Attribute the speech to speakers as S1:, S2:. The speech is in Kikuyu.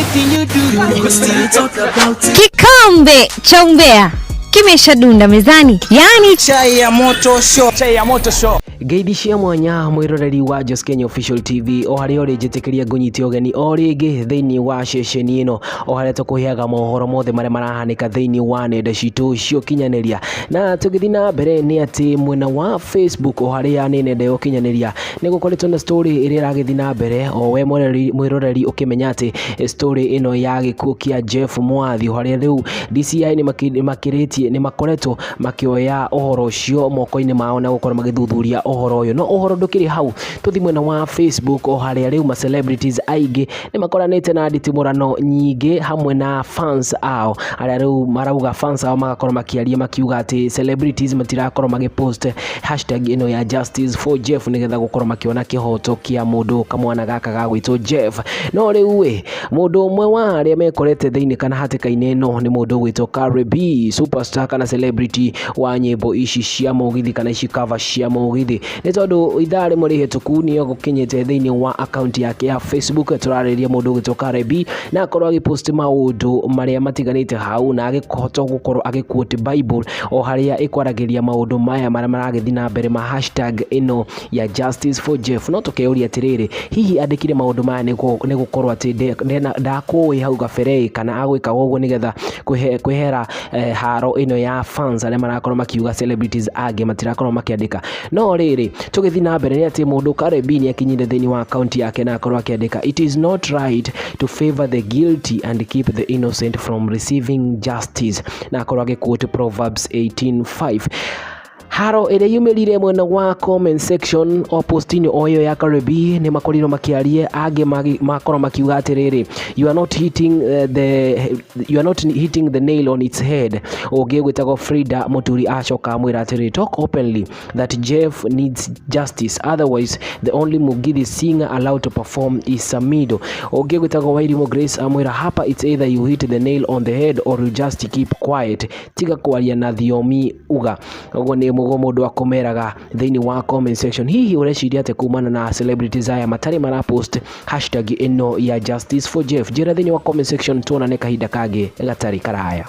S1: Anything you do, we still talk about it.
S2: Kikombe cha umbea kimeshadunda mezani, yaani
S1: Chai ya moto show.
S3: Chai ya moto show.
S4: Ngeithi cia mwanya mwiroreri wa Jos Kenya Official TV, o harĩa ũrĩ, njĩtĩkĩria ngũnyite ũgeni o rĩngĩ thĩinĩ wa ceceni ĩno, o harĩa tũkũheaga mohoro mothe marĩa marahanĩka thĩinĩ wa nenda citũ cia ũkinyanĩria. Na tũgĩthiĩ na mbere nĩ atĩ mwena wa Facebook, o harĩa nĩ nenda ya ũkinyanĩria, nĩ gũkoretwo na story ĩrĩa ĩragĩthiĩ na mbere, o we mwĩroreri ũkĩmenya atĩ story ĩno ya gĩkuũ kĩa Jeff Mwathi, o harĩa rĩu DCI nĩ makĩrĩtie, nĩ makoretwo makĩoya ũhoro ũcio moko-inĩ mao na gũkorwo magĩthuthuria ũhoro ũyũ. No ũhoro ndũkĩrĩ hau. Tũthiĩ mwena wa Facebook, o harĩa rĩu ma celebrities aingĩ nĩ makoranĩte na nditimũrano nyingĩ hamwe na fans ao, arĩa rĩu marauga fans ao magakorwo makĩaria makiuga atĩ celebrities matirakorwo magĩpost #ĩno ya justice for Jeff, nĩgetha gũkorwo makĩona kĩhoto kĩa mũndũ kamwana gaka gagwĩtwo Jeff. No rĩu ĩ, mũndũ ũmwe wa arĩa mekorete thĩinĩ kana hatĩka-inĩ ĩno nĩ mũndũ ũgwĩtwo Cardi B, superstar kana celebrity wa nyĩmbo ici cia mũgithi kana ici cover cia mũgithi, nĩ tondũ ithaa rĩmwe rĩhĩtũku nĩ gũkinyĩte thĩinĩ wa account yake ya Facebook. Tũrarĩria mũndũ ũgwĩtwo Cardi B, na akorwo agĩpost maũndũ marĩa matiganĩte hau, na agĩhota gũkorwo agĩquote Bible, o harĩa ĩkwaragĩria maũndũ maya marĩa maragĩthiĩ na mbere ma #ĩno ya justice for Jeff. No tũkeyũria atĩrĩrĩ, hihi andĩkire maũndũ maya nĩ gũkorwo atĩ ndakũĩ hau gabere, kana agwĩka ũguo nĩgetha kwĩhera haro ĩno ya fans arĩa marakorwo makiuga celebrities angĩ matirakorwo makĩandĩka? No rĩrĩ, tũgĩthiĩ na mbere nĩ atĩ mũndũ Cardi B nĩ akinyire thĩinĩ wa account yake na akorwo akĩandĩka, "It is not right to favor the guilty and keep the innocent from receiving justice," na akorwo agĩquote Proverbs 18:5. Haro ĩrĩa yumĩrire mwena wa comment section o post-inĩ o ĩyo ya Cardi B, nĩ makorirwo makĩaria, angĩ makorwo makiuga atĩrĩrĩ, "You are not hitting the nail on its head." Ũngĩ gwĩtagwo Frida Mũturi acoka amwĩra atĩrĩrĩ, "Talk openly that Jeff needs justice, otherwise the only Mugithi singer allowed to perform is Samido." Ũngĩ gwĩtagwo Wairimu Grace amwĩra, "Hapa it's either you hit the nail on the head or you just keep quiet, tiga kwaria na thiomi uga." Ũguo nĩ mũguo mũndũ akũmeraga thĩinĩ wa comment section. Hihi ũreciria atĩ kumana na celebrities aya matarĩ marapost #ĩno ya justice for Jeff? Njĩra thĩinĩ wa comment section, tuonane kahinda kangĩ gatarĩ karaya.